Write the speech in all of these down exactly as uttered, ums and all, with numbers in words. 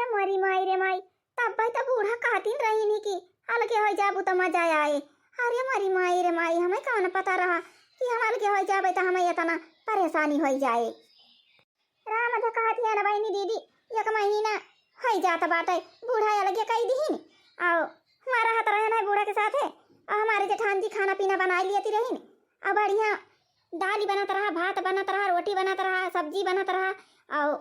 मरी माई रे माई, तब भाई तब बूढ़ा कहतीन रही नहीं कि अलगे हो जाबू तो मजा आए। अरे मरी माई रे माई, हमें कौन पता रहा कि हम अलगे हो जाबे तो हमें इतना परेशानी हो जाए। राम तो कहत हिया ना बहिनी दीदी, एक महीना होइ जात बाटे, बूढ़ा अलगे कई दिहिन, और हुआँ रहत रहन है बूढ़ा के साथे, और हमारे जेठान जी खाना पीना बनाई लियती रहिन, और बढ़िया दाल बनत रहा, भात बनत रहा, रोटी बनत रहा, सब्जी बनत रहा, और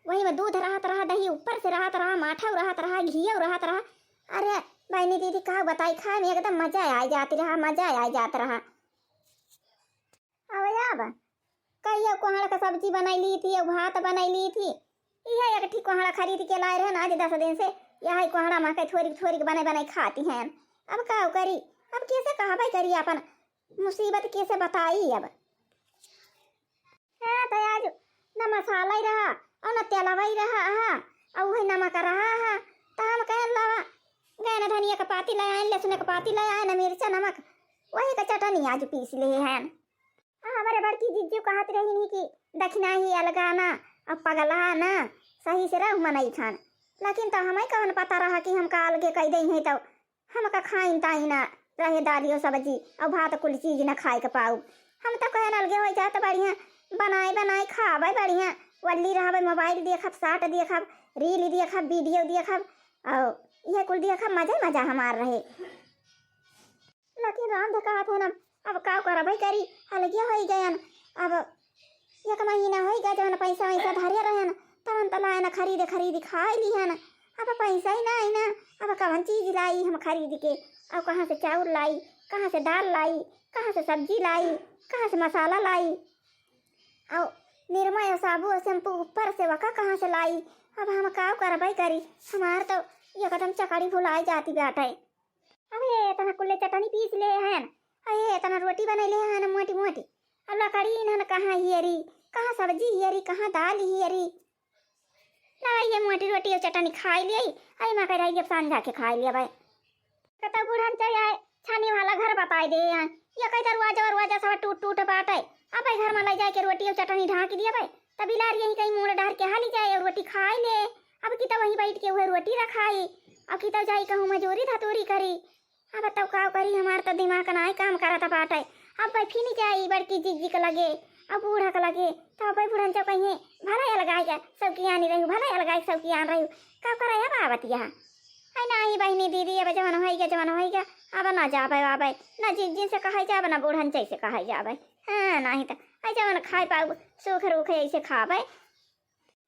वही में दूध रहत रहा, दही ऊपर से रहत रहा, माठा रहत रहा, घियो रहत रहा। अरे बहिनी दीदी का बताई, खाए में एकदम मजा आ जात रहा, मजा आ जात रहा। अब अब कहियो कोहड़ा का सब्जी बनाई ली थी, भात बनाई ली थी। यह एक ठी कोहड़ा खरीद के लाए रहन आज दस दिन से, यही कोहड़ा मा के थोड़ी थोड़ी बनाई बनाई खाती हैं। अब का करी, अब कैसे कहबे करी अपन मुसीबत कैसे बताई अब। हाँ तो आज न मसाला ही रहा और न तेलवा ही रहा, हाँ, और वही नमक रहा, हाँ। तो हम कहन लावा गए न धनिया का पाती ले आए, लहसुन का पाती ले आए, न मिर्चा नमक, वही का चटनी आज पीस ले हैं। आ, हमरे बड़की जिज्जू कहत रही नहीं कि दखिना ही अलगा ना, अब पगला ना, सही से रह मनई खान। लेकिन तो हमें कौन पता रहा कि हमका अलगे कह दे हैं, तो हमका खाइन ताइन ना रहे दालियो सब्जी और भात कुल चीज ना खाए के पाऊ। हम तो कहन अलगे हो जात बढ़िया, बनाए बनाए खाबे बढ़िया, वल्ली रहबे, मोबाइल देखब, साट देखब, रील देखब, वीडियो देखब, और यह कुल देखब, मजे मजा हमार रहे। लेकिन राम धकात है ना, अब का करबै करी, अलगे होई गयन। अब एक महीना होई गया जवन पैसा वैसा धरे रहन, तवन त लायन खरीद खरीद खाए लिहन। अब पैसा ही ना आई ना, अब कवन चीज लाई हम खरीद के? अब कहाँ से चाउर लाई, कहाँ से दाल लाई, कहाँ से सब्जी लाई, कहाँ से मसाला लाई, और निरमा और साबु और शैम्पू ऊपर से वका कहाँ से लाई? अब हम का करबै करी, हमार तो एकदम चकड़ी भुलाई जाती बाटे। अबे एतना कुल्ले चटनी पीस ले हन, अबे एतना रोटी बनैले हन मोटी मोटी। अब लकड़ी इन्हन कहाँ हियरी, कहाँ सब्जी हियरी, कहाँ दाल हियरी? लगा ये मोटी रोटी और चटनी खाई लियई, आई माँ कह रही अब सांझा के खाई लिया भाई। कतौ बुढ़न चल आए, छानी वाला घर बताई दे हैं। ये कई दरवाजा वरवाजा सब टूट टूट बाटे। अब भाई घर में ले जाए के रोटी और चटनी ढाँक दिया भाई, तब बिलार यही कहीं मुड़ डहर के हाली जाए और रोटी खाई ले। अब की तो वहीं बैठ के वह रोटी रखाई, अब की तो जाई कहूँ मजूरी धतूरी करी। अब तब का करी, हमार तो दिमाग नाई काम करत बाटे। अब भाई फिर जाई बड़की जिज्जी के लगे, अब बूढ़ा के लगे, तो अब भाई बुढ़न चौ कहिए भला अलगाई के सौकियानी रहू, भला अलगाई के सौकियान रहू। का करे अब आवत यहाँ? है नाही बहिनी दीदी, अब जवन होई गया, जवन होई गया, अब ना जाबे आबे, ना जिज्जी से कहे जाबे, ना बूढ़न चै से कहे जाबे। हाँ, नाही तो आई जवन खाए पाऊ, सूख रूख ऐसे खाबे।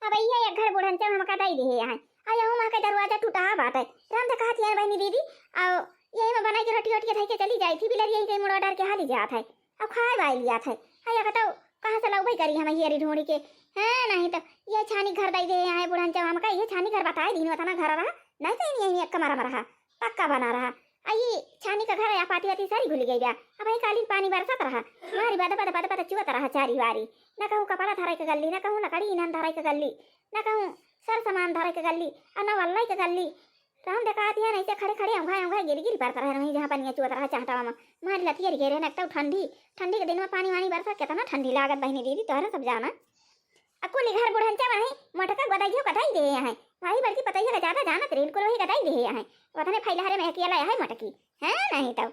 अब इहे एक घर बुढ़न चौ हमका दई दिहे हैं। आ यहू माँ के दरवाजा टूटा बाटे। राम तो कहत हियन बहिनी दीदी, आओ यही में बनाई के रोटी ओटी धई के चली जाई थी, बिलर यही कहीं मुड़वा डर के हाली जात है। अब खाए वाई लियात है। आ या कतौ कहाँ से लौबे करी हम हियरी ढूंढी के? हाँ, नहीं तो ये छानी घर दई दिहे हैं बुढ़न चौ हमका, ये छानी घर बताए दीन वतना घर रहा, नहीं तो यही एक कमरा में रहा, पक्का बना रहा। आ ये छानी का घर या पाती वाती सारी घुल गई बा। अब ही कालीन पानी बरसत रहा, मारी बद बद बद बद चुअत रहा चारी वारी। न कहूँ कपड़ा धरे के गल्ली, न कहूँ लकड़ी ईंधन धरे के गल्ली, न कहूँ सर सामान धरे के गल्ली, और न वल्लई के गल्ली। तो हम देखाती है, ऐसे खड़े खड़े औंघा औंघा गिर गिर पड़त रहे, वहीं जहाँ पनिया चुअत रहा चाहटावा में। मारी लतियर घेरे न, एक तो ठंडी, ठंडी के दिन में पानी वानी बरसा, कितना ठंडी लागत बहिनी दीदी, तोहरे सब जाना। आ कुल घर बुढ़न चवा है, मोटका गदाइयो गदाई दे है। भाई बड़की पतैया का ज्यादा जानत रे, इनको लोही गदाई दे है। वतने फैलहरे में अकेला है मोटकी, है नहीं तो।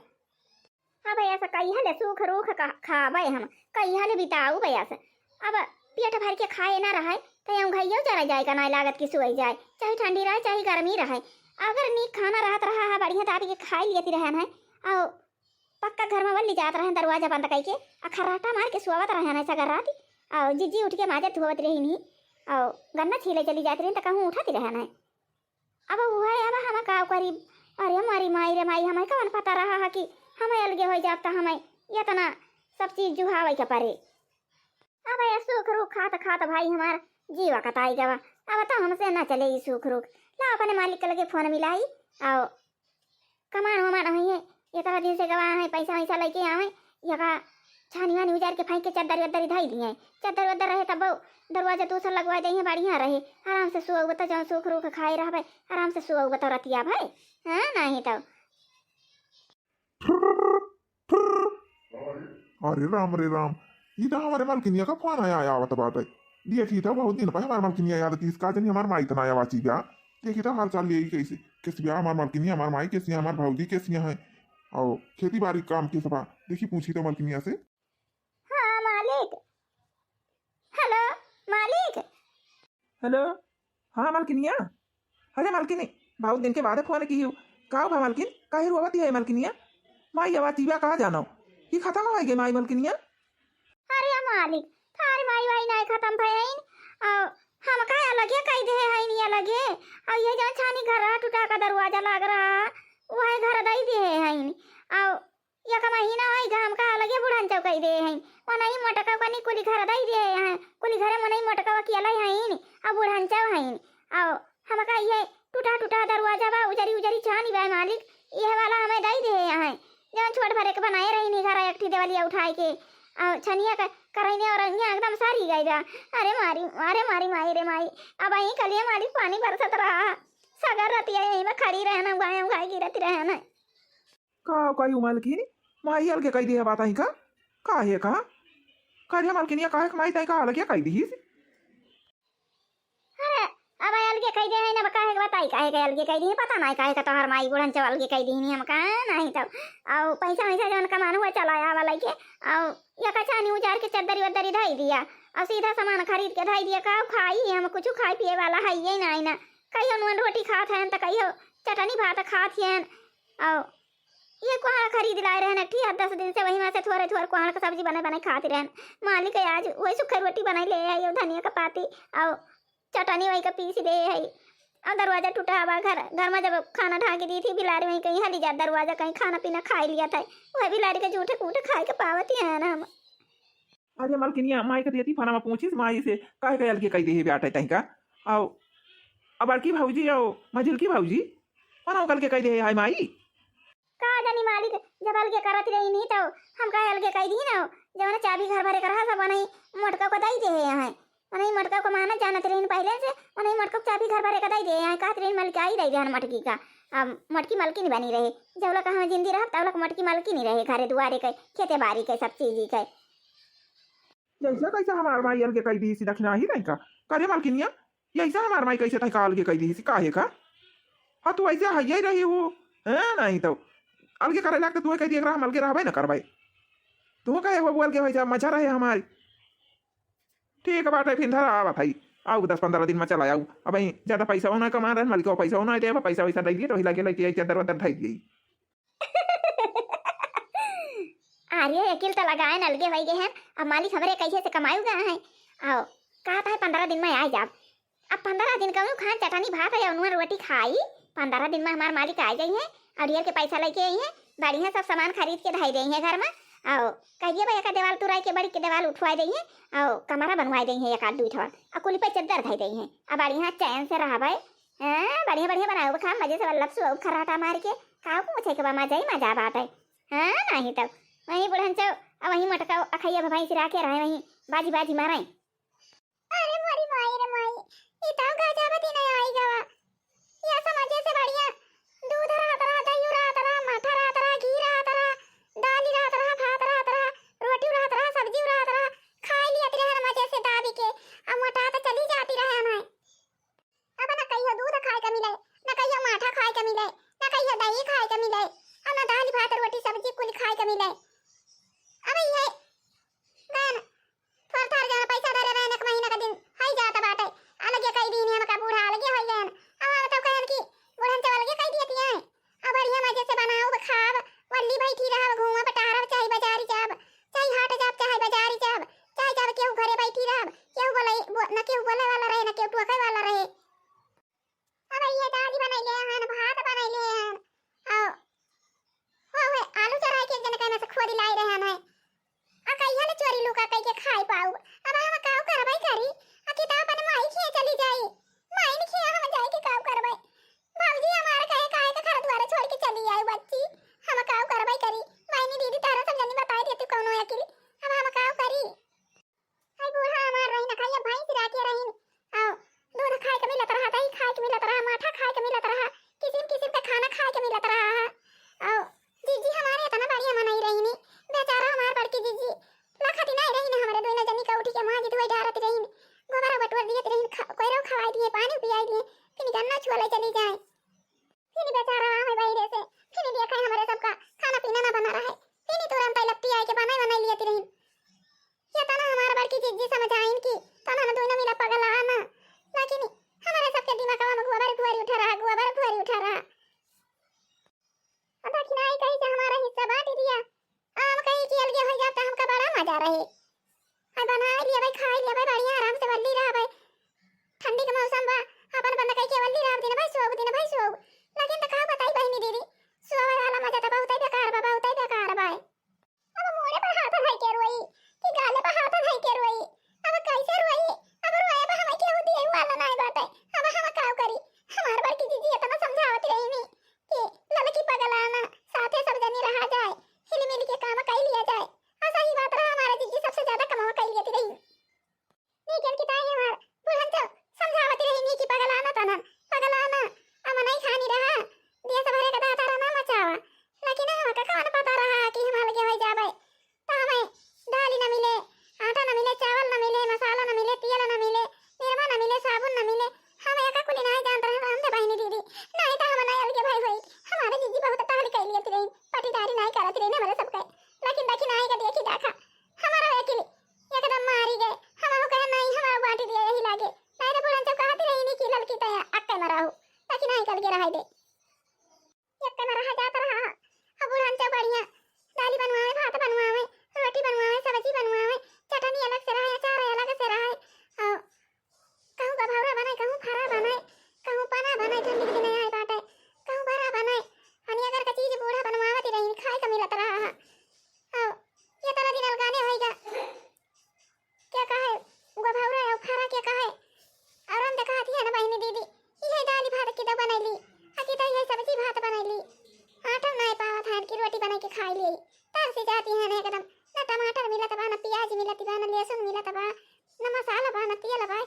अब ऐसा कई हले सूख रूख का खाबे हम, कई हले बिताऊ बे ऐसे। अब पेट भर के खाए ना रहे, तो यूं घइयो जरा जाए का ना लागत कि सोई जाए, चाहे ठंडी रहे, चाहे गर्मी रहे। अगर नीक खाना रहत रहा है, बढ़िया दाबी के खाए लियती रहन है, और पक्का घर में वल्ली जात रहन, दरवाजा बंद कई के, आ खर्राटा मार के सोवत रहन है सगर राती, और जिज्जी उठ के माजत धोवत रही नहीं, और गन्ना छीले चली जात रही, तो कहूँ उठत रहन है। अब उहे, अब हम का करी? अरे मारी माई रे माई, हमें कौन पता रहा है कि हमें अलगे हो जाब त हमें इतना सब चीज जुहावे के पड़े। अब ये सूख रूख खात खात भाई हमार जीवा कताई गवा। अब तो हमसे ना चले ई सूख रूख। ला अपने मालिक के लगे फोन मिलाई, आओ कमान वमान होइए, इतना दिन से गवा है, पैसा वैसा लेके आवे, यका छानी वानी उजार के फेंक के चद्दर वद्दर धई दिए। चद्दर वद्दर रहे तब दरवाजा दूसर लगवा दे, बढ़िया रहे, आराम से सुअ बता, जौन सूख रूख खाए रहबे, आराम से सुअ बता रतिया भाई। हाँ, नहीं तो। अरे राम रे राम, ई तो हमारे मलकिनिया का फोन आया, आया आवत बाटे। देखी तो बहुत दिन पर हमारे मलकिनिया याद तीस का जनी हमारे माई तना आया वाची बा। देखी तो हाल चाल लेई कैसे, कैसे बिया हमार मलकिनिया, हमार माई कैसी है, हमार भौजी कैसी है, और खेती बाड़ी काम के सफा देखी, पूछी तो मलकिनिया से। हाँ मालिक। हेलो मालिक। हेलो, हाँ मलकिनिया। अरे मलकिनी, बहुत दिन के बाद फोन की हूँ। का भा मलकिन, काहे रोवत है मलकिनिया? माई आवा तीबा का जानो, ई खतम होइ गए माई मलकिनिया। अरे मालिक, थार माई वाई नाई खतम भइन, और हमका अलगे कई देहे हइन, अलगे। और ये जौन छानी घर टूटा का दरवाजा लाग रहा, वह घर दई देहे हइन। और एक महीना होई गा, हमका अलगे बुढ़न चौकई देहे हइन। मनई मोटका कनी कुली घर दई देहे हैं, कुली घरे मनई मोटका अकेला हइन, और बुढ़न चौ हइन। और हमका ये टूटा टूटा दरवाजा बा, उजरी उजरी छानी बा मालिक, ये वाला हमें दई देहे हैं। जौन छोट भरे के बनाए रही नी घर एक ठी देवलिया उठाए के, और छनिया का करैने और अइया एकदम सारी गई बा। अरे मारी, अरे मारी माई रे माई, अब अहीं कलिया मालिक पानी बरसत रहा, सगर रतिया यहीं में खड़ी रहना, उगाए उगाए गिरत रहना। का कही मलकिनी, माई अलगे कई दिया बात आई का? काहे का? करे मलकिनिया, काहे के माई ताई का अलगे कई दिहिस? अरे, अब अलगे कई दे है ना, काहे के बताई, काहे के अलगे कई दी, पता नहीं काहे का तोहर माई बुढ़न चौ अलगे कई दी नहीं, हम कहा नहीं तो। और पैसा वैसा जौन कमान हुआ चला आवा लइके, और या कछानी उजार के चद्दरी वद्दरी धई दिया, और सीधा सामान खरीद के धई दिया, का खाई हम, कुछ खाए पिए वाला है ये नहीं ना। कहियो नून रोटी खात हैं तो कहियो चटनी भात खात हैं, और ये कोहड़ा खरीद लाए रहन, एक ठी आठ दस दिन से वही में से थोड़े थोड़े कोहड़ा के सब्जी बने बने खात रहन। मालिक आज वही सुखा रोटी बनाई ले आई, धनिया का पाती और चटनी वही का पीस दे है। और दरवाजा टूटा हवा घर, घर में जब खाना ढाके दी थी बिलारी वहीं कहीं हली जात दरवाजा, कहीं खाना पीना खाई लिया था, वह बिलारी के जूठे कूठे खाए के पावत ही है ना हम। अरे मलकिनिया, माई के देती फोनमा पूछिस माई से, काहे के अलगे कई देहे बेटा तहीं का? आओ, अब बड़की भौजी आओ, मझिलकी भौजी, फोनमा अलगे कई देहे हाय माई। का जानी मालिक, जब अलगे करत रही नहीं तो हम काहे अलगे कई दी ना, जवन चाबी घर भरे के रहा सब वनही मोटका को दई देहे हैं। वनही मोटका को मानत जानत रही पहले से, वनही मोटका को चाबी घर भरे के दई देहे हैं, कहत रही मलकाई दई देहन मटकी का। अब मटकी मलकिन बनी रहे, जब लक हम जिंदी रहब तब लक मटकी मलकिन रहे, घरे दुआरे के, खेते बारी के, सब चीज के। जैसे कैसे हमार माई अलगे कई दी सी दक्षिणा ही नहीं का? करे मलकिनिया, यैसे हमार माई कैसे तहीं का अलगे कई दी सी, काहे का? हाँ, तू ऐसे हइये रही हो, हैं? नहीं तो अलगे करे लाग तो तू कह दिया हम अलगे रहबे न करबे। तू कहे हो अलगे हो जा, मजा रहे हमारी। ठीक बाटे, फिर धरा आवत है, आऊ दस पन्द्रह दिन में चला आऊ। अब ज्यादा पैसा होना कमा रहे, मलिक पैसा होना दे, पैसा वैसा दे दिए तो वही लगे लेके आई, चद्दर वद्दर ढाई दिए। अरे, अकिल त लगाए न अलगे होई गए हैं। अब मालिक हमरे कैसे से कमाई गए हैं। आओ, कहत है पन्द्रह दिन में आ जाब। अब पन्द्रह दिन कहूँ खान चटनी भात है, उनमें रोटी खाई। पन्द्रह दिन में हमार मालिक आ जाई है, अड़ियल के पैसा लेके आई है, बढ़िया सब सामान खरीद के धई देई है घर में। आओ, कहिए भैया का देवाल तुराई के बड़ी के देवाल उठवा देई है, आओ, कमरा बनवा देई है एक आध दुई ठवा, आ कुली पे चद्दर धई देई है। अब बढ़िया चैन से रहबे, हाँ, बढ़िया बढ़िया बनाओ खा, मजे से वल्लभ सुअ खर्राटा मार के, काऊ पूछे के बा, मजा ही मजा बाटे। हाँ, नहीं तो वहीं बुढ़न चौ, आ वहीं मोटका अखैया भैंस राखे रहे, वहीं बाजी बाजी मारे। अरे मोरी माई रे माई, ई तो गजब दिन आई गवा। या समझे से बढ़िया दूध रहत रहा, दही रहत रहा, माठा रहत रहा, घी रहत रहा, दाल रहत रहा, भात रहत रहा, रोटी रहत रहा, सब्जी रहत रहा, खाई लियत रहे मजे से दाबी के, अब मोटा तो चली जाती रहे हमारे। अब न कहियो दूध खाए के मिले, न कहियो माठा खाए के मिले, न कहियो दही खाए के मिले, और न दाल भात रोटी सब्जी कुल खाए के मिले। अब ये गन थोर थोर जौन पैसा धरे रहन, एक महीना का दिन हई जात बाटे, अलगे कई दिन हमका बूढ़ा अलगे होई गए। अब हम तो कहन कि बूढ़न से अलगे कई दिए हैं। अब बढ़िया मजे से बनाओ, खाब, वल्ली बैठी रहब, घूमब, टहरब, चाहे बाजारी जाब, चाहे हाट जाब, चाहे बाजारी जाब, चाहे जाब केहू घरे बैठी रहब, केहू बोले, बो-, न केहू बोले वाला रहे, न केहू टोके वाला रहे। अब ये दाल बनैले हन, भात बनैले हन, और हो, हो, आलू चढ़ाई के जन कहना से खोदी लाई रहे हन है। आ कहिया ले चोरी लुका कई के खाई पाऊ? अब हम काऊ करबै करी? आ कि त अपन माई खिया चली जाई। माई ने खिया हम जाई के काऊ करबै? भौजी हमार कहे काहे के घर द्वार छोड़ के चली आई बच्ची? हम काऊ करबै करी? माई ने दीदी तारा सब जनी बताई देती कौनो अकिल। अब हम काऊ करी? आई बूढ़ा हमार रही न खाइया भैंस राखे रही। आओ, दूध खाए के मिलत रहा, दही खाए के मिलत रहा, माठा खाए के मिलत रहा, किसिम किसिम के खाना खाए के मिलत रहा है। आओ, जीजी हमारे इतना बढ़िया मनई रही नी, बेचारा हमार बड़की जीजी लखती नहीं रही न, हमारे दोनों जनी का उठी के माँ जी धोए डारत रही, गोबरा बटोर दिए रही, कोयरो खवाई दिए, पानी पियाई दिए, फिर गन्ना छुआ ले चली जाए। फिर बेचारा आवे बहिरे से, फिर देखे हमरे सबका खाना पीना ना बना रहे, फिर तुरंत लपटी आए के बनाए बनाए लियत रही। ये तना हमार बड़की जिज्जी समझाइन कि तना ना दोनों मिला पगला ना, लेकिन हमारे सबके दिमागवा में गोबर फुहरी उठा रहा, गोबर फुहरी उठा रहा। अब दखिनाई कही से हमारा हिस्सा बांट दिया। आम कही कि अलगे हो जाब त हमका बड़ा मजा रहे। अब बनाए लिया भाई, खाए लिया भाई, बढ़िया आराम से वल्ली रहा भाई। ठंडी के मौसम बा, अपन बंद कही के वल्ली रहा दिन भाई सोब, दिन भाई सोब। लेकिन त का बताई बहिनी दीदी, सोवे वाला मजा त बहुते बेकार बा, बहुते बेकार बा। अब मोड़े पर हाथ धइ के रोई कि गाले पर हाथ धइ के रोई? अब कैसे रोई? अब रोए बा हमें केहू दिए वाला नाय बाटे। अब हम का करी? हमार बड़की दीदी इतना समझावत रही नी कि ललकी पगलाना, साथे सब जनी रहा जाए, हिल मिल के काम कई लिया जाए। आ सही बात रहा, हमारा दीदी सबसे ज्यादा कमावा कई लेती रही। लेकिन कि ताई हमार बुढ़न तो समझावत रही नी कि पगलाना तनन, पगलाना, अब नहीं खानी रहा, देश भरे का दाता रहा ना मचावा। लेकिन हमका कौन पता रहा कि हम अलगे हो जाबे। तो हमें दाल न मिले, आटा न मिले, चावल न मिले, मसाला न मिले, तेल न मिले, निरमा न मिले, साबुन न मिले। हम एका कुली नहीं जानत रहे, राम दे बहिनी दीदी। नहीं तो हम नहीं अलगे भाई होई। हमारे दीदी बहुत टहल कैली रही, पटीदारी नहीं करत रही हमारे सबके। लेकिन देखी नहीं का देखी देखा, हमारा वकील एकदम मारी गए। हम कहे नहीं, हमारा बांट दिया यही लागे। नहीं तो बुढ़न जब कहती रही नहीं कि ललकी तया अक्के मराहू, लेकिन नहीं कल के रहा दे। एक में रहा जात रहा। अब बुढ़न चौ बढ़िया दाली बनवावे, भात बनवावे, रोटी बनवावे, सब्जी बनवावे, चटनी अलग से रहे, अचार अलग से रहे। और कहूँ गभौरा बनाए, कहूँ फरा बनाए, कहूँ पना बनाए, ठंडी के दिन आए बाटे, कहूँ बड़ा बनाए। अनि अगर का चीज बूढ़ा बनवावत रही, खाए का मिलत रहा। और ये तरह दिन अलगाने होइगा। क्या कहे, गभौरा और फरा क्या कहे? और हम तो कहती है ना बहिनी दीदी, इहे दाल भात की तो बनैली, आ की तो इहे सब्जी भात बनैली। आटा नहीं पावत है कि रोटी बना के खाई ली। तरसी जाती है ना एकदम, ना टमाटर मिलत बा, ना प्याज मिलत बा, ना लहसुन मिलत बा, ना मसाला बा, ना तेल बा।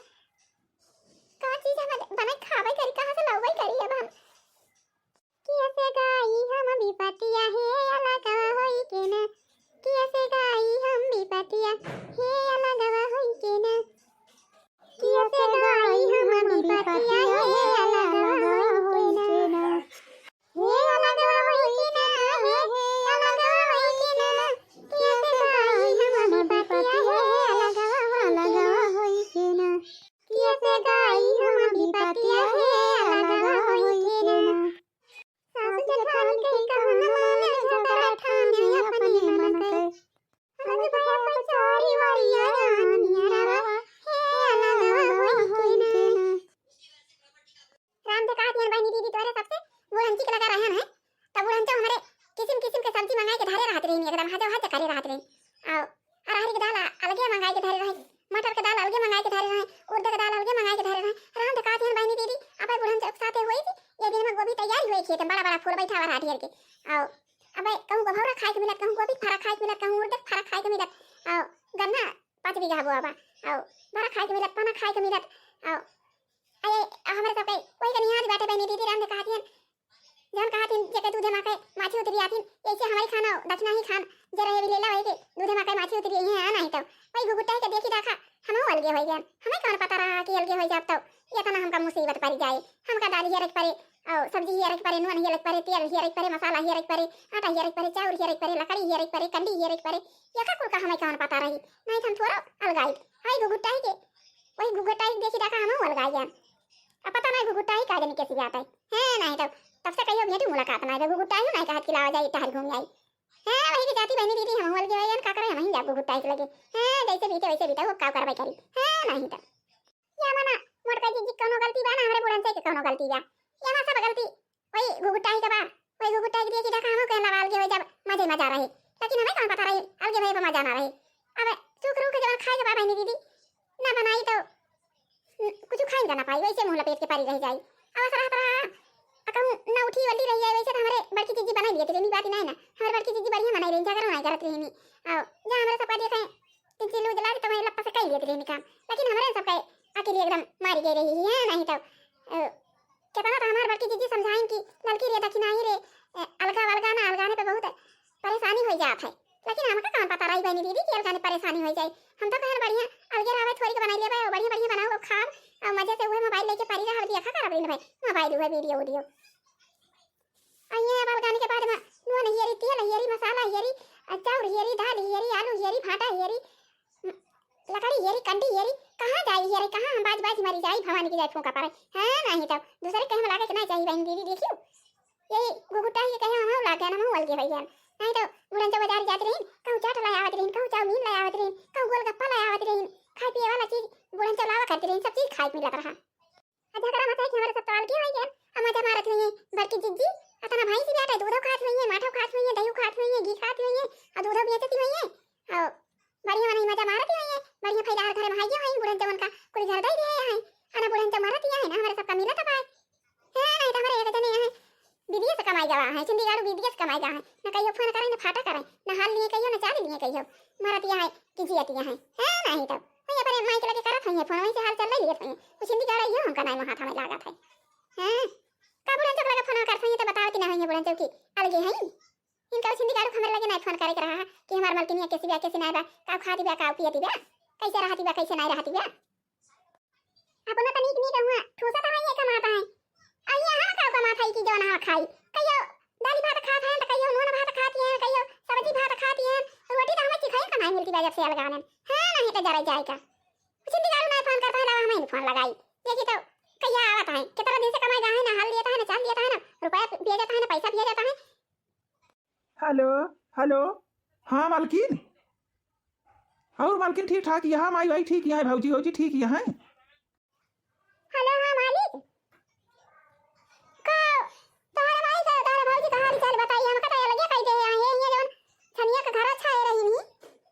कौन चीज हम बना खावे करी, कहाँ से लावे करी अब हम? किया से गाई हम विपतिया हे अलगवा होई के ना। किया से गाई हम विपतिया हे अलगवा होई के ना। किया से गाई हम विपतिया हे अलगवा होई के ना। हे अलगवा होई के ना, हे, हे अलगवा होई के ना। किया से गाई हम विपतिया हे अलगवा होई के ना। किया से गाई हम विपतिया हे अलगवा होई के ना। सासु जेठानी कही कहूँ न माने, झगड़ा ठाने अपने मन के। आज भया पचारी वाली आया नियरवा, हे अलगवा होई के ना। राम देखा दियन बहिनी दीदी तोरे सबसे बुढ़ंची के लगा रहन है। तब बुढ़ंचो हमरे किसिम किसिम के सब्जी मंगाए के धरे रहत रही, एकदम हाजो हाज करे रहत रही। आओ अरहर के दाल अलगे मंगाए के धरे रहे, मटर के दाल अलगे मंगाए के धरे रहे, उड़द के दाल अलगे मंगाए के धरे रहे। राम देखा दियन बहिनी दीदी, अब बुढ़न चौक साथे होई थी, ये दिन में गोभी तैयारी हुई खेत में, बड़ा बड़ा फूल बैठा हुआ ढेर के। आओ, अब कहूँ गभौरा खाए के मिलत, कहूँ गोभी फरा खाए के मिलत, कहूँ उड़द फरा खाए के मिलत। आओ, गन्ना पाँच बीघा बोआ बा। आओ, बड़ा खाए के मिलत, पना खाए के मिलत। आओ, अये, हमारे सबके वही कनिया आज बाटे बहिनी दीदी, राम देखा दियन जौन कहत हिन, जेके दूधे माँ के माछी उतरी आथिन, ऐसे हमारी खाना दक्षिणा ही खान, जे रहे भी लेला वही के दूधे माँ के माछी उतरी है, हाँ, नहीं तो वही घुघुटाई के देखी देखा, हम अलगे हो गए। हमें कौन पता रहा कि अलगे हो जाब तो ये तना हमका मुसीबत पड़ जाए। हमका दाल हियर के परे, और सब्जी हियर के परे, नून हियर के परे, तेल हियर के परे, मसाला हियर के परे, आटा हियर के परे, चाउर हियर के परे, लकड़ी हियर के परे, कंडी हियर के परे, ये का कुल का हमें कौन पता रही। नहीं तो हम थोड़ा अलगाई। आई घुघुटाई के, वही घुघुटाई के देखी देखा हम अलगाई गए। अब पता नहीं घुघुटाई का जनी कैसी बात है। हैं, नहीं तो तब से कहियो भेंटी मुलाकात नहीं, तो घुघुटाई नहीं कहत कि लावा जाई, टहर घूम आई। हैं, वही के जाती बहिनी दीदी, हम अलगे हो गए, का करे, हम ही जाब घुघुटाई के लगे। हैं, जैसे बीते वैसे बीता, वो का करवाई करी। हैं, नहीं तो या मना, मोटका जीजी के कौनो गलती बा ना, हमरे बुढ़न से के कौनो गलती बा। ये हमार सब गलती वही घुघुटाई के बा। वही घुघुटाई के देखी देखा हम कहला अलगे हो जाब, मजे मजा रहे। लेकिन हमें कौन पता रही अलगे भये पर मजा ना रहे। अब सूख रूख के जवन खाए के बा बहिनी दीदी, ना बनाई तो कुछ खाइन का ना पाई, वैसे मुँह लपेट के परी रह जाई। अब असर रहत रहा, आ कहूँ ना उठी वल्ली रही है, वैसे तो हमरे बड़की जीजी बनाई लिए थे, बात ही नहीं ना, हमरे बड़की जीजी बढ़िया बनाई रही, झगड़ा नहीं करत रही। आओ, जा हमरे सबका देखे, तीन चीज उजला तो मैं लप्पा से कई लिए थे काम, लेकिन हमरे सबका अकेले एकदम मारी गई रही है, नहीं तो, अ, कितना तो हमार बड़की जीजी समझाइन कि ललकी रे दखिनाई रे, अ, अलगा अलगा ना, अलगाने पे बहुत परेशानी हो जात है। लेकिन हमका कौन पता रही बहिनी दीदी कि अलगाने परेशानी हो जाए। हम तो कहन बढ़िया अलगे रहबे, थोड़ी के बनाई लेबे, और बढ़िया बढ़िया बनाओ खाब, और मजे से उहे मोबाइल लेके परी रहब, देखा करब दिन भर। आई दू है वीडियो वीडियो। अइहैं अब अलगानी के बाद मा नून हेरी, तेल हेरी, मसाला हेरी, अ, चाउर हेरी, दाल हेरी, आलू हेरी, भाटा हेरी, म, लकड़ी हेरी, कंडी हेरी, कहाँ जाई हेरी, कहाँ हम बाज बाज मरी जाई, भवानी की जाए फूंका पड़े। हाँ, नाहीं तउ दूसरे कहे में लागे के ना चाही बहिन दीदी, देखियो। यही घुघुटाई के कहे हम लागे ना, हम अलगे भइया। नाहीं तउ बुढ़न चौ बाजार जात रहिन, कहूँ चाट लाए आवत रहिन, कहूँ चाउमीन लाए आवत रहिन, कहूँ गोलगप्पा लाए आवत रहिन, खाए पिए वाला चीज बुढ़न चौ लावा करत रहिन, सब चीज खाए के मिलत रहा। आ झगड़ा मचाई के हमरे सब तो अलगे होइ गए। आ मजा मारत हुई है बड़की जिज्जी, अतना भैंस भी आटा दूधो खात हुई है, माठो खात हुई है, दही खात हुई है, घी खात हुई है, आ दूधो बेचती हुई है। आ बढ़िया मनई मजा मारत हुई है, बढ़िया फैदार घरे में है हुई, बुढ़न जवन का कुल घर दई दिए है, अना बुढ़न तो मरत ही है ना, हमरे सबका मिलत पाए। है नहीं तो हमरे एक जने है विदेश कमाई गवा है, चंडीगढ़ विदेश कमाई गवा है, न कहियो फोन करे, न फाटा करे, न हाल लिए कहियो, न चाल लिए कहियो, मरत ही है कि जियत ही है, है नहीं तो। वही अपने माई के लगे करत हुई है फोन, वहीं से हाल चाल ले लिए हुई है। कुछ हिंदी गाड़ा ये हमका नाई हाथ में लागत है। हैं? का बुढ़न चौक लगे फोन करत हुई है तो बताओ कि ना हुई है बुढ़न चौक की अलगे है। इनका कुछ हिंदी गाड़ू हमरे लगे नाई फोन करे के रहा है कि हमार मलकिनिया कैसी बा, कैसी नाई बा, का खाती बा, का पियती बा, कैसे रहती बा, कैसे नाई रहती बा। अपना तो नीक नीक हुआ ठूसा तो है ये कमाता है। अब ये हम का कमात है कि जौन हम खाई। कहियो दाली भात खात हैं, तो कहियो नून भात खाती हैं, कहियो सब्जी भात खाती हैं। रोटी तो हमें चिखाई कमाई मिलती बा जब से अलगाने। हाँ, नहीं तो जरा जाए का। कुछ हिंदी गाड़ू नाई फोन करता है, रवा हमें फोन लगाई। देखी तो कहिया आवत है, कितना दिन से कमाई गा है, ना हाल दिया था, ना चाल दिया था, ना रुपया भेजा था, ना पैसा भेजा था। हेलो, हेलो। हाँ मालकिन। और मालकिन ठीक ठाक यहाँ, माई वाई ठीक यहाँ, भौजी वौजी ठीक यहाँ। हेलो, हाँ मालिक। का तोहरे माई से तोहरे भौजी का हाल चाल बताई, हमका तो अलगे कई दे हैं, ये, ये जौन छनिया का घर अच्छा है रही नहीं,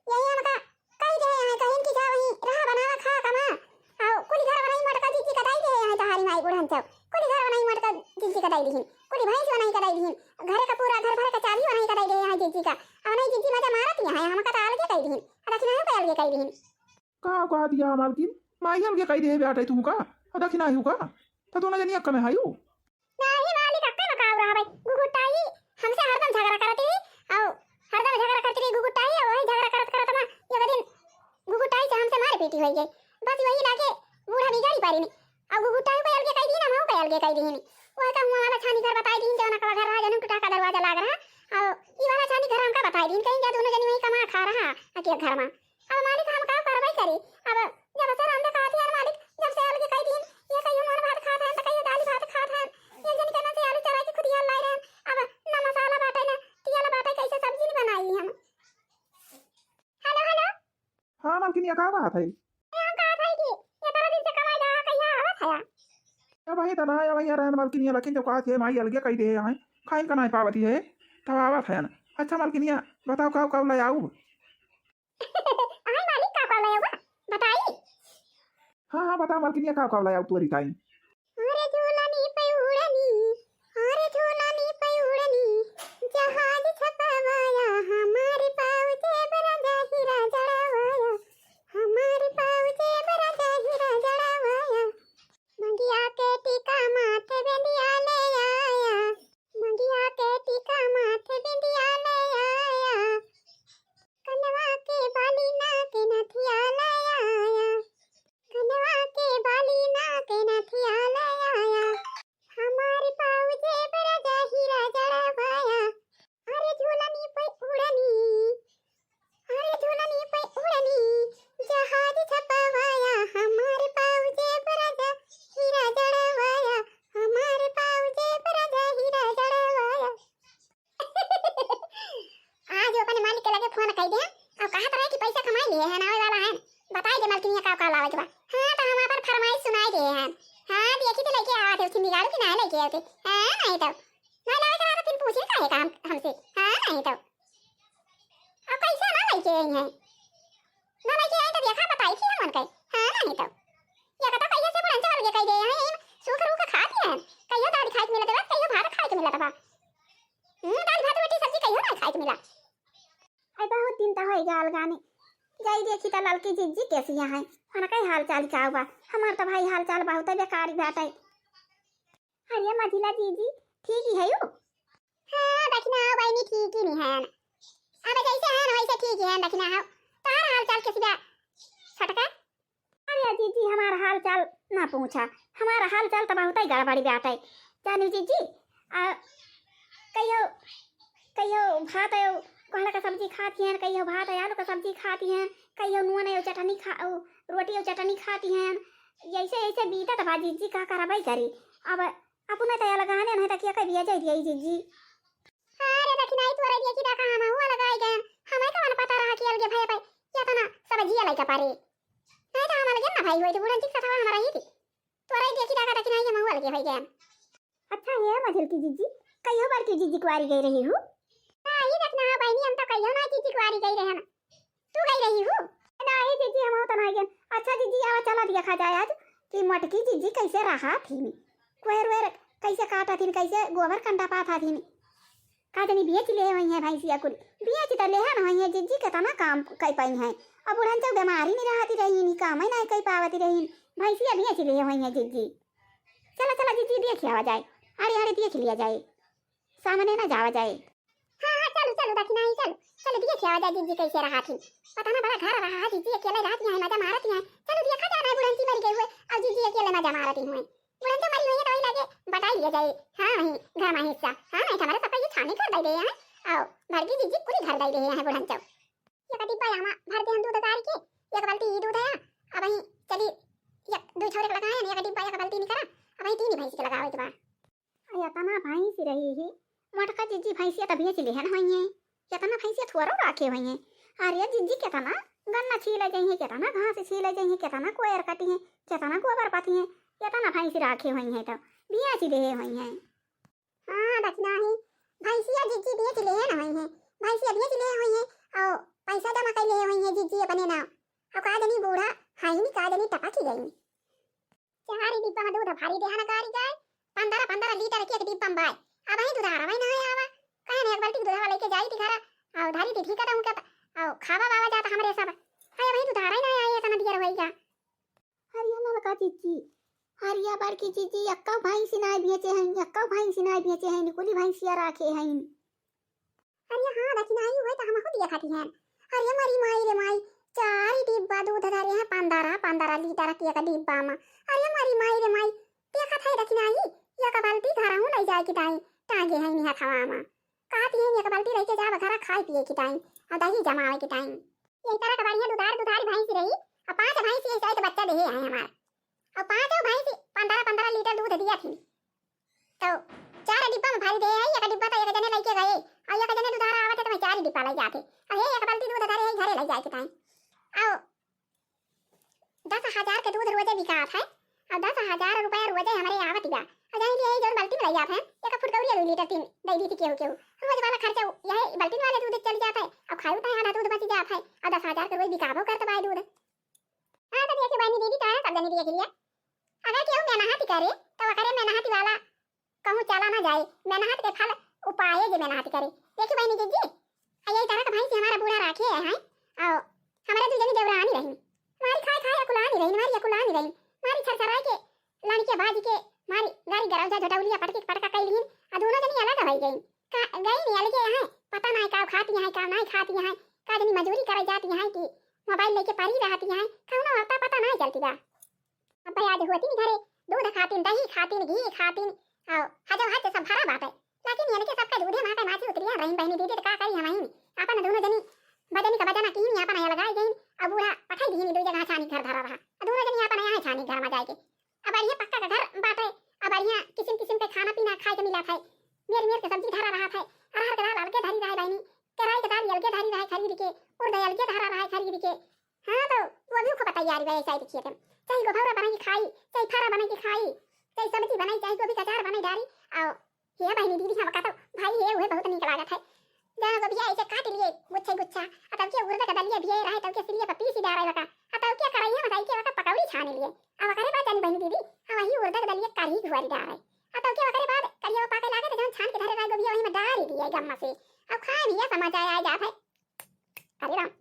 यही हमका कई दे हैं, कहीं की जा वहीं रहा बनावा खा कमा, और कुल घर बनाई मटका जिज्जी कटाई दे हैं, तोहरी माई बुढ़न सब कुल घर बनाई मटका जिज्जी कटाई दिहिन, कुल भैंस बनाई कटाई दिहिन, घरे का पूरा घर भर का चाबी बनाई कटाई दे हैं जिज्जी का, और नहीं जिज्जी मजा मारत यहाँ है, हमका तो अलगे कई दिहिन, दक्षिणा का अलगे कई दिहिन। का कहा दिया मालकिन? माई अलगे कई दे बेटा तू का? और दक्षिणा हूँ का? तो दोनों जनी अक्का में हायू। नाही मालिक, अक्का में का रहा भाई? गुगुटाई हमसे हरदम झगड़ा करती और हरदम झगड़ा करती रही गुगुटाई, और वही झगड़ा करत करत मा एक दिन गुगुटाई से हमसे मार पीटी होई गई। बस वही लागे बूढ़ा बिगाड़ी पारी नी। और गुगुटाई को अलगे कई दी ना, माऊ को अलगे कई दी नी। वही का हुआ वाला छानी घर बताई दी, जौन का घर रहा, जौन टूटा का दरवाजा लाग रहा। और ये वाला छानी घर हमका बताई दी, कहीं जा दोनों जनी वही कमा खा रहा अकेले घर में। अब मालिक हम का करवाई करी? अब जब से रांधे खात हैं मालिक, जब से अलगे कई दिन, ये कहियो नून भात खात हैं, तो कहियो दाल भात खात हैं। एक जन के ना से आलू चला के खुदिया लाई रहे, अब ना मसाला बाटे, ना तेल बाटे, कैसे सब्जी नहीं बनाई हम। हेलो, हेलो। हाँ मालकिनिया, का बात है? ए, हम कहत है कि ये तरह दिन से कमाई रहा, कहिया आवत है? अब वही तना, अब वही रहन मालकिनिया, लेकिन जब कहा थे माई अलगे कई दे हैं, खाइन का नहीं पावती है, तब आवत है ना। अच्छा मालकिनिया, बताओ का का ले आऊ? अहै मालिक, का का ले आवा? बताई। हाँ, हाँ, बता मालकिनिया, का का ले आऊ तोरी ताई? अरे झूलनी पे उड़नी, अरे झूलनी पे उड़नी, जहाज छपवाया, हमारी पाऊ जेब राजा हीरा जड़वाया, हमारी पाऊ जेब राजा हीरा जड़वाया। मंगिया के टीका माथे बिंदिया ले आया, मंगिया के टीका माथे बिंदिया ले आया। कनवा के बाली नाक नथिया ले आया, कनवा के बाली नाक नथिया ले आया। हमारे पाऊ जेब राजा हीरा जड़वाया। अरे झूलनी पे उड़नी, अरे झूलनी पे उड़नी, जहाज छपवाया। हमारे पाऊ जेब राजा हीरा जड़वाया, हमारे पाऊ जेब राजा हीरा जड़वाया। आज वो अपने मालिक के लगे फोन कई दे, और कहत रहे कि पैसा कमाई लिए हैं, आवे वाला है, बताई दे मालकिनिया का का लावे के बा। हाँ, तो हम अपन फरमाइश सुनाई दे हैं। हाँ, देखी तो लेके आवा थे, उठिन बिगाड़ू कि ना लेके आते। हाँ, नहीं तो। नहीं लावे के रहा तो फिर पूछे काहे का हम, हमसे? हाँ, नहीं तो। अब कैसे ना लेके आई हैं? ना लेके आई तो देखा, बताई थी हम उनके। हाँ, नहीं तो। या कतो कहियो से बुढ़न चल के कह दे हैं, इन सूख रूख खाती हैं। कहियो दाल खाए के मिलत बा, कहियो भात खाए के मिलत बा। हम्म, दाल भात रोटी सब्जी कहियो ना खाए के मिला। आई बहुत दिन तो होई गल गाने। जाई देखी तो ललकी जिज्जी कैसी यहाँ है। उनका ही हाल चाल का बा? हमार तो भाई हाल चाल बहुत बेकार ही बाटे। अरे मझिला जीजी, ठीक ही है यू? हाँ, दखिना बहिनी ठीक ही नहीं है ना। अब जैसे है ना वैसे ठीक ही है दखिना हो। तार हाल चाल कैसी बा? छोटका? अरे जीजी, हमार हाल चाल ना पूछा, हमार हाल चाल त बहुतै गड़बड़ी बाटै। जानी जीजी, आ, कहियो, कहियो भात, कोहड़ा का सब्जी खाती हैं, कहियो भात आलू का सब्जी खाती हैं, कहियो नून अउ चटनी खा, उ, रोटी अउ चटनी खाती हैं। ऐसे, ऐसे बीतत बा जीजी, का करबै करी। अब अपने त अलगाने नहीं त के कहि दिया जाई दिया जीजी। अरे दखिनाई, तोरे देखी देखा हम हुआ लगाई गए, हमें कवन पता रहा कि अलगे भय पे केतना सब जिया लइका पारे। नहीं तो हम अलगे ना भाई होई, तो बुढ़न जी के साथ हमारा ही थी। तोरे देखी देखा दखिनाई हम हुआ अलगे होई गए। अच्छा, हे मझिलकी जीजी, कहियो बड़की जीजी कुआरी गई रही हूँ? हाँ, ये देखना है बहनी, हम तो कहियो ना जीजी कुआरी गई रहे ना। तू गई रही हूँ? नहीं जीजी, हम तो नहीं गए। अच्छा जीजी, आवा चला देखा जाए आज कि मोटकी जीजी कैसे रहा थी, कोयर वेर कैसे काटा थी, कैसे गोबर कंडा पाथा थी। का जनी बेच ले होई हैं भैंसिया कुल, बेच त लेहन होई हैं जीजी, केतना काम कई पाई हैं। अब बुढ़न चौ बीमारी नहीं रहती रही, नहीं काम ही नहीं कई पावती रही, भैंसिया बेच ले होई हैं जीजी। चला, चला जीजी, देख आवा जाए, अरे, अरे, देख लिया जाए, सामने ना जावा जाए। हाँ, हाँ, चलो, चलो, दखिनाई, चलो, चलो, देख आवा जाए जीजी कैसे रहा थी। पता ना बड़ा घर रहा है, जीजी अकेले रहती हैं, मजा मारती हैं। चलो, देखा जाना है, बुढ़न जी मर गई हुए, अब जीजी अकेले मजा मारती हुए। बुढ़न तो मरी हुई है, तो वही लगे बटाई लिया जाए। हाँ, वही घर में हिस्सा। हाँ, नहीं तो हमारे सबका ये छानी कर दे रहे हैं। आओ, भर की जीजी पूरी घर दे रहे हैं बुढ़न चौ। एक डिब्बा यहाँ भर दे हम दूध उतार के, एक बाल्टी ही दूध है। अब वहीं चली, एक दो छोरे के लगाए हैं, एक डिब्बा, एक बाल्टी निकला। अब वहीं तीन ही भैंस के लगाओ एक बार। अरे, इतना भैंस रही ही, मोटका जीजी भैंसिया तो बेच लेहन होई है। इतना भैंसिया थोड़ो राखे होई है। अरे जीजी, कितना गन्ना छीले जाई है, कितना घास छीले जाई है, कितना कोयर काटी है, कितना गोबर पाथी है, इतना भैंस राखे होई है तो बेच लेहे होई है। हाँ, दखिनाई, भैंसिया जीजी बेच लेहे न होई है, भैंसिया बेच लेहे होई है, और पैसा जमा कर लेहे होई है जीजी अपने नाम। और का जनी बूढ़ा है नहीं, का जनी टपकी गई। चार ही डिब्बा में दूध भरी देहन कारी गाय, पन्द्रह पन्द्रह लीटर के एक डिब्बा में बाय। अब ही दुधार में नहीं आवा, कहे ने एक बाल्टी दूध वाला लेके जाई थी घर, और धरी थी ठीक है, और खावा बावा जाता हमरे सब। हाय, वही दुधार ही नहीं आए, इतना दियर होई गया। हरिया नलका जीजी, हरिया बड़की जीजी, यक्का भैंसी नहीं बेचे हैं, यक्का भैंसी नहीं बेचे हैं, निकुली भैंसिया राखे हैं। अरे हाँ, दखिनाई हुए तो हम खुद ये खाती हैं। अरे मरी माई रे माई, चार ही डिब्बा दूध धरे हैं, पन्द्रह पन्द्रह लीटर के एक डिब्बा में। अरे मरी माई रे माई, देखत है दखिनाई, एक बाल्टी घर हूँ ले जाए की दाई, टांगे हैं नहीं हथवा में। कहती हैं एक बाल्टी लेके जाब घर खाए पिए की दाई, और दही जमावे की दाई। यही तरह का बढ़िया दुधार, दुधार भैंस रही, और पांच भैंस यही तरह के बच्चा देहे हैं हमार, और पांचों भैंस पन्द्रह पन्द्रह लीटर दूध दिया थी। तो चार डिब्बा में भरी दे है, एक डिब्बा तो एक जने लेके गए, और एक जने दुधार आवत है तो मैं चार डिब्बा ले जाते। और ये एक बाल्टी दूध धरे है घरे ले जाए के ताई। और दस हजार के दूध रोजे बिकात है, और दस हजार रुपया रोजे हमरे आवत बा। और जान लिए जौन बाल्टी में ले जात है, एक फुटकौरी दो लीटर तीन दे दी थी केहू केहू। रोज वाला खर्चा यही बाल्टी वाले दूध चल जात है, और खाऊ तो आधा दूध बच जात है, और दस हजार के रोज बिकाबो करत बा दूध। हाँ, तो देखिए बहनी दीदी, तो है सब जनी देख लिया। अगर केहू मेहनत करे, तो ओकरे मेहनत वाला कहूँ चला ना जाए। मेहनत के फल उपाए जे मेहनत करे। देखिए बहनी दीदी, आ यही तरह का भैंस हमारा बूढ़ा राखे है, हैं? और हमारे दू जनी देवरानी रही। हमारी खाए खाए अकुलानी रही, हमारी अकुलानी रही। हमारी छरछराए के लड़के बाज के, हमारी गारी गरौजा झटौलिया पटके पटका कई लीन, आ दोनों जनी अलग हो गई। का, गई नहीं अलगे हैं, पता नहीं का खाती हैं, का नहीं खाती हैं, का जनी मजूरी करे जाती हैं कि मोबाइल लेके पड़ी रहती हैं, कौनो अता पता नहीं चलती बा। अब भाई आज होती नहीं घरे, दूध खातिन, दही खातिन, घी खातिन, और हजो हज सब भरा बाटे। लेकिन इनके सबके दूधे माँ के माची उतरिया रही बहनी दीदी, तो का करी हम ही? अपन दोनों जनी बजनी का बजना की नहीं, अपन आया लगाई गई। अब बूढ़ा पठाई दी नहीं, दो जगह छानी घर धरा रहा, अब दोनों जनी अपन आया है छानी घर में जाए के। अब बढ़िया पक्का का घर बाटे, अब बढ़िया किसिम किसिम के खाना पीना खाए के मिला था, मेर मेर के सब्जी धरा रहा था, अरहर के दाल अलगे धरी रहे बहनी, केराई के दाल अलगे धरी रहे खरीद के, उड़द अलगे धरा रहे खरीद के। हाँ, तो वो भी खूब तैयारी बा, ऐसा ही देखिए तुम, चाहे गोभौरा बनाई के खाई, चाहे फारा बनाई के खाई, चाहे सब्जी बनाई, चाहे गोभी का अचार बनाई डारी, आओ। हे बहनी दीदी, हम का तो भाई हे उहे बहुत नीक लागत है। जाना गोभिया ऐसे काट लिए गुच्छे गुच्छा, आ तब के उड़द का दलिया भिए रहे, तब के सिलिया पर पीसी डारे बका, आ तब के करैया में डाल के बका पकौड़ी छाने लिए। अब ओकरे बाद जानी बहनी दीदी, आ वही उड़द का दलिया कढ़ी घुआरी डारे, आ तब के ओकरे बाद कढ़िया पाके लागे तो जौन छान के धरे रहे गोभिया वही में डारी दिए गम्मा से। अब खाए भी ऐसा मजा आ जात है। अरे राम,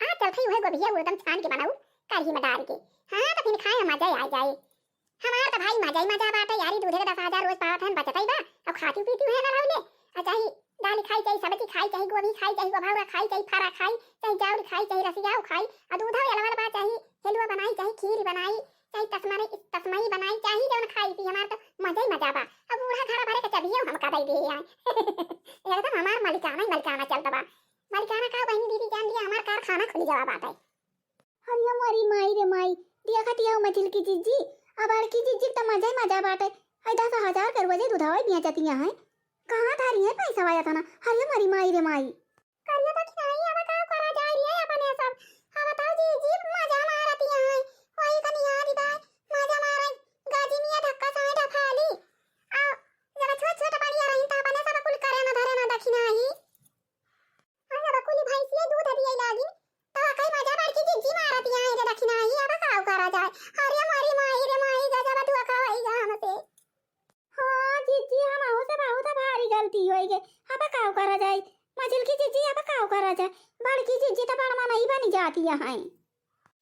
आ चलत है उहे गोभिया उड़दम छान के बनाऊ कढ़ी में डाल के। हाँ, तो फिर खाए में मजा आ जाए। हमार तो भाई मजा ही मजा बाटे यारी, दूधे के दस हजार रोज पावत हन, बचत ही बा। अब खाती पीती हुए ना रहले, आ चाहे दाल खाई, चाहे सब्जी खाई, चाहे गोभी खाई, चाहे गोभौरा खाई, चाहे फरा खाई, चाहे चाउर खाई, चाहे रसियाऊ खाई, आ दूध अलवा बा, चाहे हलवा बनाई, चाहे खीर बनाई, चाहे तसमरई, तसमई बनाई, चाहे जौन खाई पी, हमार तो मजा ही मजा बा। अब बूढ़ा घरा भरे के चबियो हमका दे दिए हैं। एकदम हमार मलिकाना ही मलिकाना चलत बा। मलिकाना का बहिनी दीदी जान लिया, हमार कारखाना खुल गवा बाटे। अरे मोरी माई रे माई, देखत हऊ मझिलकी जिज्जी, अब बड़की जिज्जी त मजा ही मजा बाटे। है दस हजार के रोजे दूधवा बेचतिया हैं। कहाँ धरी है पैसा वाया था ना? अरे मोरी माई रे माई। करिया तो खिलाई, अब का करा जाए रे अपने सब। अब बताओ जिज्जी, मजा मारतिया हैं। वही कनिया दी बाय, मजा मारे। गाजी मिया धक्का साए डफाली। आ, जब छोट छोट बढ़िया रही त अपने सब कुल करे ना धरे ना दखिना ही। अरे बकुली भैंसिया दूध दिए लागिन, तो कई मजा बड़की जिज्जी मारत यहाँ रे दखिना ही, अब काऊ करा जाए। अरे मोरी माई रे माई, गजब धोखा होई गा हमसे। हाँ जिज्जी, हमहू से बहुत भारी गलती होई गे, अब काऊ करा जाए। मझिलकी जिज्जी, अब काऊ करा जाए, बड़की जिज्जी तो बड़ मनई बनी जाती यहाँ।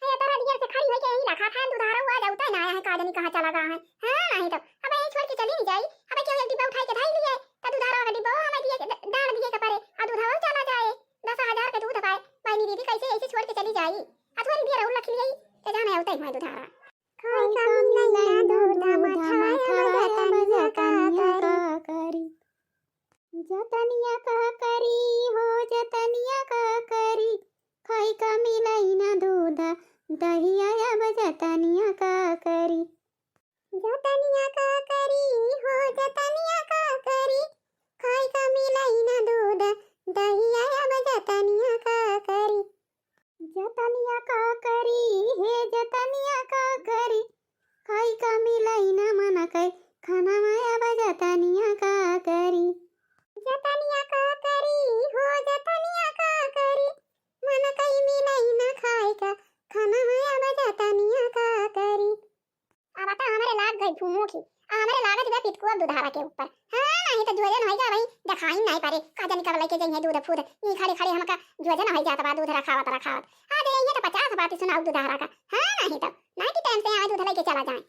हे तोरा दियर से खड़ी होइके यहीं रखा था, दुधारा हुआ जाऊ, तय ना आया है, का जानी कहाँ चला गया है। हाँ, नहीं तो अब यहीं छोड़ के चली नहीं जाई। अब क्यों एक डिब्बा उठाई के धाई लिए, तो दुधारा का डिब्बा हमें दिए के, द-, डाल दिए के परे, और दुधारा चला जाए। दस हजार के दूध पाए, बहनी दीदी कैसे ऐसे छोड़ के चली जाई? आ थोड़ी देर और रख लिए, तो जाने आऊ तय हुआ दुधारा। खाई का मिलैना दूध मथवा बजतनिया का करी। जतनिया का करी हो, जतनिया का करी, खाई का मिलैना दूध दहिया, अब जतनिया का करी। जतनिया का करी हो, जतनिया का करी, खाई का मिलैना दूध दहिया, अब जतनिया का करी। जतनिया का करी, हे जतनिया का करी, खाई का मिलैना मन कै खाना माया बा जतनिया का करी। जतनिया का करी, हो जतनिया का करी, मन कै मिलैना खाई का खाना माया बा जतनिया का करी। अब तो हमरे लाग गई फूंकी, आ हमरे लागत बा पितकुआ दुधारा के ऊपर। हाँ, नहीं तो जुए जन होई जा भाई, देखाई नहीं पारे, का जानी कब लेके जइहे दूध फूद, ई खड़े खड़े हमका जुए जन होई जात बा दूध रखावत रखावत। आ दे, ये तो पचास बात सुनाऊ दुधारा का। हाँ, नहीं तो, नहीं कि टाइम से आवे दूध लेके चला जाए।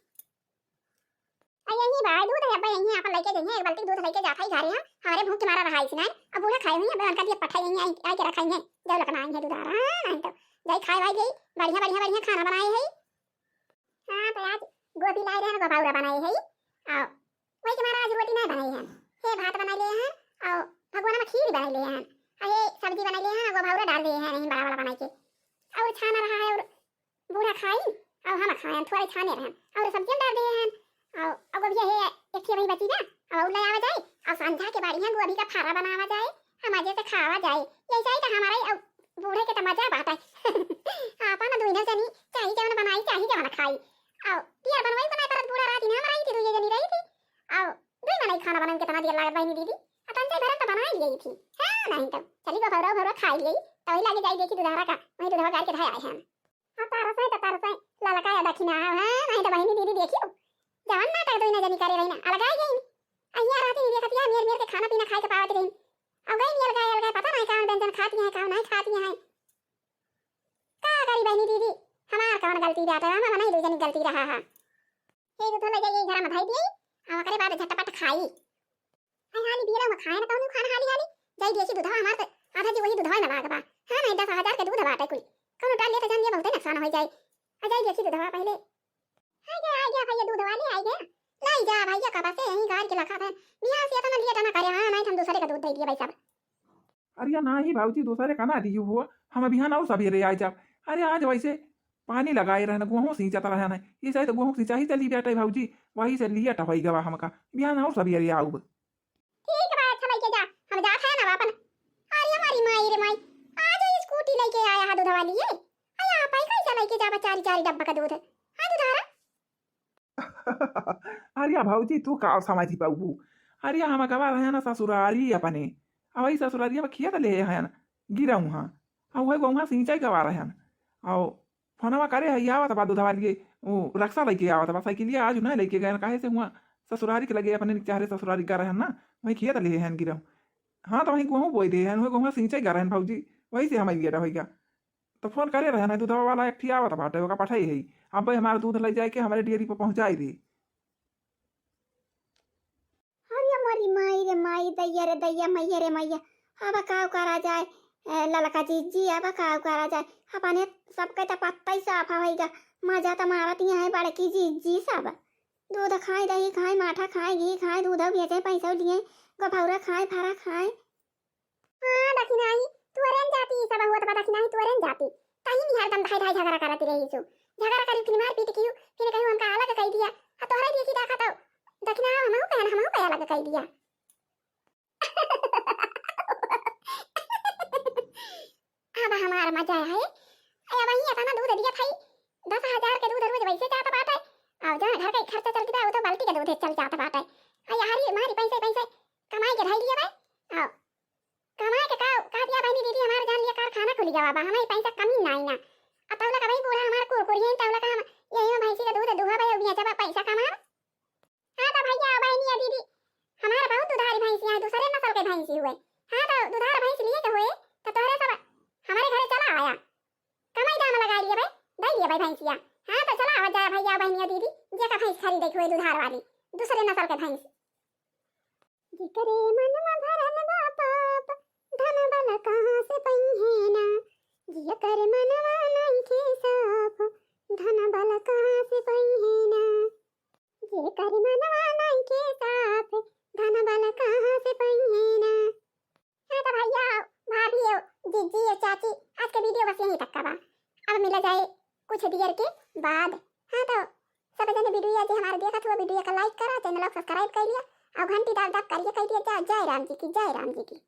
आ यही बा, दूध है अब्बा, यही आपन लेके जइहे, एक बाल्टी दूध लेके जात है घरे हम, हमारे भूख के मारा रहा इसने, अब बूढ़ा खाए हुई, अब उनका दिए पठाई यही आई, आई के रखाई है, जब लकना आई है दुधारा। हाँ, नहीं तो, जाई खाए भाई गई, बढ़िया, बढ़िया, बढ़िया खाना बनाए है। हाँ, तो आज गोभी लाए रहन, गोभौरा बनाए है। आओ, वही के मारा आज रोटी नहीं बनाए हैं। हे भात बनाए ले हैं, आओ, भगवान में खीर बनाए ले हैं। आ ये सब्जी बनाए ले हैं, गोभौरा डाल दिए हैं, नहीं बड़ा वाला बनाए के। और छाना रहा है, और बूढ़ा खाई, और हम खाए, थोड़े छाने रहन, और सब्जी डाल दिए हैं। और, और गोभी है, एक ठे वही बची ना, और ले आवा जाए, और संझा के बाड़ी हैं, गोभी का फारा बनावा जाए, हम मजे से खावा जाए। यही चाहिए तो हमारा ही, और बूढ़े के तो मजा बात है। आपन दुइनो जनी चाही जवन बनाई, चाही जवन खाई। आओ, दियर बनवाई बनाए परत बूढ़ा राती ना मराई थी, दुइये जनी रही थी। आओ, दुई मनई खाना बनाई, कितना दियर लागत बहनी दीदी। अतन से भरन तो बनाई गई थी। हाँ, नहीं तो। चली गो भौरा, भौरा खाई गई। तो वही लागे जाई देखी दुधारा का, वही दुधारा गाड़ के धाय आए हैं। हाँ, तारा से तो तारा से ललका या दखिना है, हाँ, नहीं तो बहनी दीदी देखियो। जवन नाटक दुइनो जनी करे रही ना, अलगाई गई। अहिया राती दीदी खतिया मेर मेर के खाना पीना खाए के पावत रही। अब गई अलगाए, अलगाए पता नहीं कौन व्यंजन खाती हैं, कौन नहीं खाती हैं। का करी बहनी दीदी, हमार कौन गलती बाटे, हम नहीं दू जनी गलती रहा है। ये दूध ले जाइए घर में धई दिए, और ओकरे बाद झटपट खाई। आई हाली बियला में खाए ना कौनो खाना हाली हाली, जाई देसी दूधवा हमार से, आधा जी वही दूधवा में लाग बा। हाँ, नहीं दस हजार के दूध बाटे कुल, कौनो डाल ले तो जान ये बहुते नुकसान हो जाए। आ जाई देसी दूधवा पहले। आ गया, आ गया भैया दूध वाले, आ गया। लाई जा भैया, कब से यहीं गाड़ के लखा था, बिहार से इतना लेट ना करे, हाँ, नहीं हम दूसरे का दूध दे दिए भाई साहब। अरे या नाही भाऊजी, दूसरे का ना दियू हो, हम बिहान और सवेरे आए जाब। अरे आज वैसे पानी लगाए रहन, गोहूँ सींचत रहन, ये शायद गोहूँ सिंचाई चली बाटे भाऊजी, वही से लियट होई गवा हमका, बिहान और सवेरे आउब। ठीक बा, अच्छा लइके जा, हम जात है ना अपन। अरे हमारी माई रे माई, आज ये स्कूटी लइके आया है दूध वाली ये। अरे आप ही कैसे लइके जाबा चारी चारी डब्बा का दूध? हाँ दूधारा। अरे भौजी, तू का समझी पाऊ? अरे हम गवा रहे ना ससुरारी अपने, अब वही ससुरारी में खेत ले है ना, गिरा हुआ, अब वही गौवा सिंचाई गवा रहे हैं। और फोनवा करे है, आवत बा दूधवा लिए, वो रक्शा लेके आवत बा, साइकिलिया आज ना लेके गए, काहे से हुआ ससुरारी के लगे अपने चाहरे ससुरारी का रहे ना, वही खेत ले है गिरा। हाँ, तो वही गोहूँ बोई दे है, वही गोहूँ सिंचाई कर रहे हैं भौजी, वही से हमारी लेट होइगा। तो फोन करे रहे ना, दूधवा वाला एक ठिया आवत बाटे, ओका पठाई है, अब भाई हमारा दूध ले जाए के हमारे डेयरी पर पहुँचाई दे। अरे मोरी माई रे माई, दैया रे दैया, मैया रे मैया, अब का करा जाए? ए, ललका जीजी, अब का करा जाए, अपने सबके त पत्ता ही साफ होइगा। मजा त मारत ही है बड़की जीजी सब। दूध खाए, दही खाए, माठा खाए, घी खाए, दूध बेचे, पैसा लिए, गोफौरा खाए, फरा खाए। हाँ, दखिनाही, तुअरेन जाती, ई सब हुआ त बा दखिनाही, तुअरेन जाती। तही नहीं हरदम धाई धाई झगड़ा करत रही सु। झगड़ा करी, फिर मारपीट कियो, फिर कहियो हमका अलग कई दिया। आ तोहरे देखी देखा तो दखिना हमहू कहे, हमहू कहे अलग कई दिया। अब हमार मजा है। ए, अब ही इतना दूध दिया था, दस हजार के दूध रोज वैसे जात बाटे। अब जौन घर का खर्चा चलत बा, वो तो बाल्टी के दूध चल जात बाटे। आ यारी मारी पैसे, पैसे कमाई के धई लिए बा। आओ, कमाई के का, का दिया बहनी दीदी, हमार जान लिए कारखाना खुल गया बा, हमारी पैसा कमी ना आई ना। अब तौला का भाई बूढ़ा हमार कुरकुरी है, तौला का हम यही में भैंसी का दूध दुहा बा, बेचा बा, पैसा कमा। हाँ तो भैया, बहनी या दीदी, हमार बहुत दुधारी भैंसी है, दूसरे नस्ल के भैंसी हुए। हाँ तो दुधार भैंस लिए के हुए, तो तोहरे सब हमारे घरे चला आया। कमाई दाम लगा लिए भाई, दे लिए भाई भैंसिया। हाँ तो चला आवा जाए भैया, बहनी या दीदी, जे का भैंस खरीदे के हुए दुधार वाली, दूसरे नस्ल के भैंस। जेकरे मनवा भरल बा पाप, धन बल कहाँ से पइहे ना। जेकर मनवा नइखे साफ, धन बल कहाँ से पइहे ना। जेकर मनवा नइखे साफ, धन बल कहाँ से पइहे ना। हाँ तो भैया, भाभी, जीजी, चाची, आज के video बस यहीं तक का बा। अब मिला जाए कुछ देर के बाद। हाँ तो सब जने video जे हमारे देखत हुआ, video का like करा, channel को subscribe कर लिया और घंटी दाब दाब करिए, कह दिया जय, जय राम जी की, जय राम जी की।